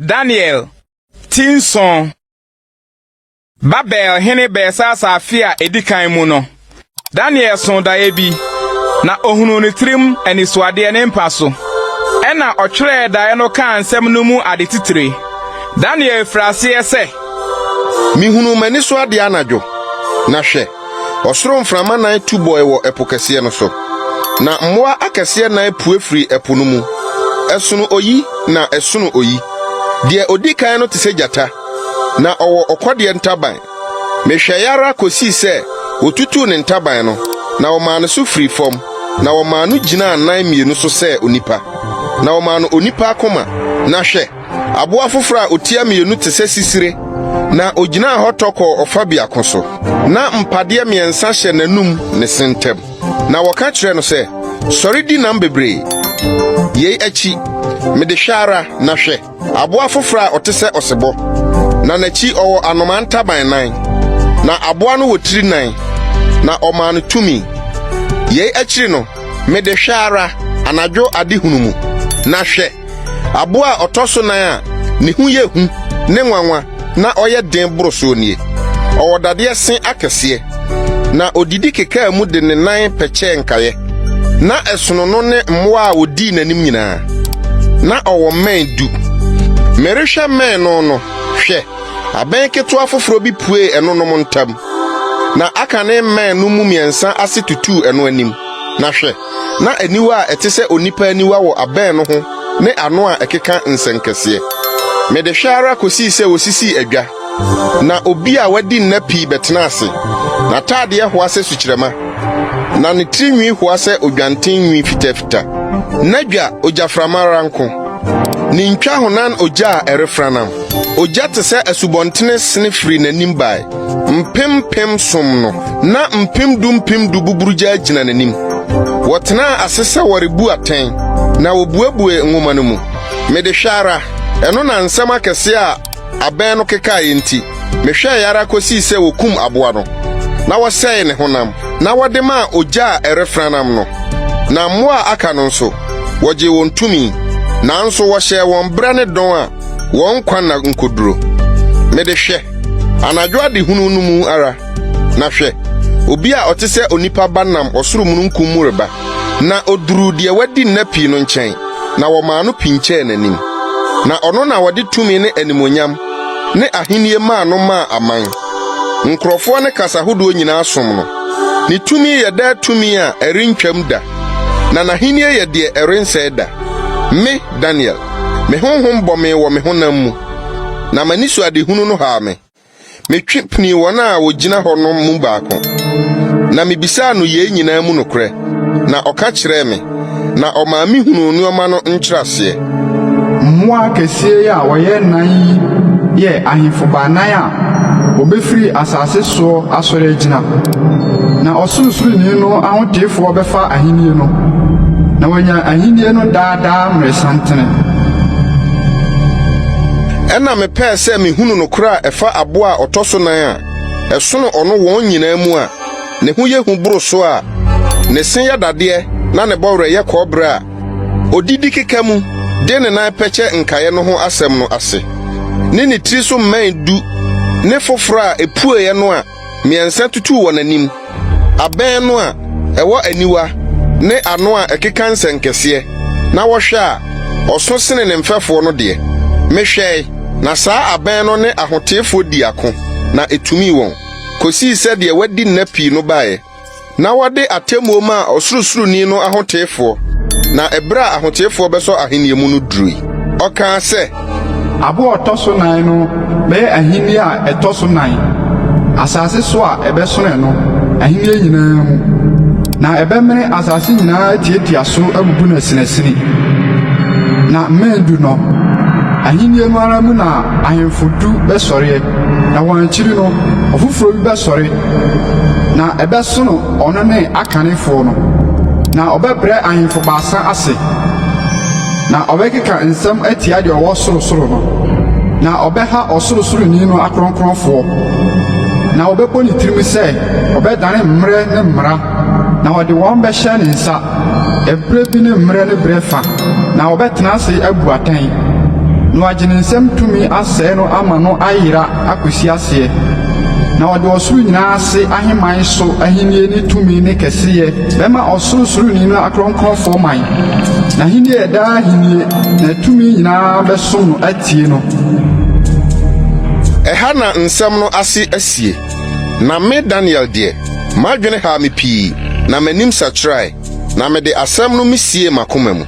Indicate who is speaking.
Speaker 1: Daniel ti nson. Babel hene Belsasar afe a edi kan mu no, Daniel soo daeɛ bi, na ohunuu ne tirim anisoadeɛ ne mpa so. Ɛnna ɔtwerɛɛ daeɛ no kaa nsɛm no mu ade titire. Daniel firi aseɛ sɛ.
Speaker 2: Mihunuu m'ani so ade anadwo, na hwɛ, ɔsoro mframa nan tu bɔe wɔ ɛpo kɛseɛ no so. Na mmoa akɛseɛ nan pue firii ɛpo no mu, ɛsono oyi na ɛsono oyi. Deɛ odi kan no te sɛ gyata, na ɔwɔ ɔkɔdeɛ ntaban. Mehwɛe ara kosii sɛ wotutuu ne ntaban no, na wɔmaa no so firii fam, na wɔmaa no gyinaa nan mmienu so sɛ onipa, na wɔmaa no onipa akoma. Na hwɛ! Aboa foforo a otia mmienu te sɛ sisire, na ogyinaa hɔ tɔ kɔɔ ɔfa biako so. Ná mpadeɛ mmiɛnsa hyɛ n'anom ne se ntam. Na wɔka kyerɛɛ no sɛ, Sɔre di nam bebree. Yei akyi, mede hwɛ ara, na hwɛ, aboa foforo a ɔte sɛ ɔsebɔ, na n'akyi ɔwɔ anomaa ntaban nan. Na aboa no wɔ tiri nan, na ɔmaa no tumi. Yei akyiri no, mede hwɛ ara, anadwo adehunu mu, na hwɛ, Aboa a ɔtɔ so nan a ne ho yɛ hu ne nwanwa na ɔyɛ den boro soɔ nie. Ɔwɔ dadeɛ se akɛseɛ, na ɔdidi kekaa mu de ne nan pɛkyɛɛ nkaeɛ. Na ɛsono no ne mmoa a wɔdii n'anim nyinaa. Na ɔwɔ mmɛn du. Merehwɛ mmɛn no no, hwɛ, abɛn ketewa foforɔ bi puee ɛnonom ntam, na akane mmɛn no mu mmiɛnsa ase tutuu ɛno anim. Na hwɛ, na aniwa a ɛte sɛ onipa aniwa wɔ abɛn no ho ne ano a ɛkeka nsɛnkɛseɛ. Mede hwɛ ara kosii sɛ wosisii adwa, na obi a wadi nna pii bɛtenaa ase. N'ataadeɛ hoa sɛ sukyerɛma, na ne tirinwi hoa sɛ odwanten nwi fitafita. N'adwa ogyaframa ara nko, ne ntwahonan ogya a ɛrefranam. Ogya te sɛ asubɔntene sene firii n'anim bae. Mpem mpem som no, na mpem du mpem du buburugyaa gyina n'anim. Wɔtenaa ase sɛ wɔrebu atɛn, na wobuebuee nwoma no mu. Mede hwɛ ara, ɛno na nsɛm akɛse a abɛn no kekaeɛ nti, mehwɛe ara kosii sɛ wokum aboa no, na wɔsɛee ne honam, na wɔde maa ogya a ɛrefranam no. Na mmoa a aka no nso, wɔgyee wɔn tumi, nanso wɔhyɛɛ wɔn berɛ ne dɔn a wɔn nkwa nna nkoduro. Mede hwɛ, anadwo adehunu no mu ara, na hwɛ, obi a ɔte sɛ onipa ba nam ɔsoro mununkum mu reba, na oduruu deɛ wadi nna pii no nkyɛn, na wɔmaa no pinkyɛɛ n'anim. Na ɔno na wɔde tumi ne animuonyam ne ahennie maa no maa aman, nkurɔfoɔ ne kasa hodoɔ nyinaa som no. Ne tumi yɛ daa tumi a ɛrentwam da, na n'ahennie yɛ deɛ ɛrensɛe da. Me, Daniel, me honhom bɔ mee wɔ me honam mu, na m'anisoadehunu no haa me. Metwe pinii wɔn a wɔgyina hɔ no mu baako, na mibisaa no yei nyinaa mu nokorɛ, na ɔka kyerɛɛ me, na ɔmaa mihunuu nneɛma no nkyerɛaseɛ.
Speaker 3: Mmoa akɛseɛ yi a wɔyɛ nnan yi yɛ ahemfo baanan a wɔbɛfiri asase soɔ asɔre agyina. Na Ɔsorosoroni no ahoteefoɔ bɛfa ahennie no, na wɔanya ahennie no daa daa mmerɛsantene.
Speaker 2: Ɛnna mepɛɛ sɛ mihunu nokorɛ a ɛfa aboa a ɔtɔ so nan a ɛsono ɔno wɔn nyinaa mu a ne ho yɛ hu boro so a ne se yɛ dadeɛ na ne bɔwerɛ yɛ kɔbere a odidi keka mu de ne nan pɛkyɛ nkaeɛ no ho asɛm no ase, ne ne tiri so mmɛn du ne foforo a epueeɛ no a mmiɛnsa tutuu wɔ n'anim, abɛn no a ɛwɔ aniwa ne ano a ɛkeka nsɛnkɛseɛ, na wɔhwɛ a, ɔso sene ne mfɛfoɔ no deɛ. Mehwɛe, na saa abɛn no ne ahoteefoɔ dii ako, na etumii wɔn, kosii sɛ deɛ wadi nna pii no baeɛ. Na wɔde atemmuo maa Ɔsorosoroni no ahoteefoɔ, na ɛberɛ a ahoteefoɔ bɛsɔ ahennie mu no durui. Ɔkaa sɛ.
Speaker 3: Aboa a ɔtɔ so nan no bɛyɛ ahenni a ɛtɔ so nan, asase so a ɛbɛsono ɛno, ahenni nyinaa mu, na ɛbɛmene asase nyinaa atiatia so abubu no asinasini. Na mmɛn du no, ahenni no ara mu na ahemfo du bɛsɔreɛ, na wɔn akyiri no, ɔfoforɔ bi bɛsɔre, na ɛbɛsono ɔno ne akanefoɔ no, na ɔbɛbrɛ ahemfo baasa ase, na ɔbɛkeka nsɛm atia deɛ ɔwɔ sorosoro no, na ɔbɛha ɔsorosoroni no akronkronfoɔ, na ɔbɛbɔ ne tirim sɛ ɔbɛdane mmerɛ ne mmara, na ɔde wɔn bɛhyɛ ne nsa ɛberɛ bi ne mmerɛ ne berɛ fa, na ɔbɛtena ase abu atɛn. Na wagye ne nsam tumi asɛe no ama no ayera akosi aseɛ. Na ɔde ɔsoro nyinaa ase ahemman so ahenni ne tumi ne kɛseyɛ bɛma Ɔsorosoroni no akronkronfo man. N'ahenni yɛ daa ahenni, na tumi nyinaa bɛsom no atie no.
Speaker 2: Ɛha na nsɛm no ase asie. Na me Daniel deɛ, m'adwene haa me pii, na m'anim sakyerae, na mede asɛm no misiee m'akoma mu.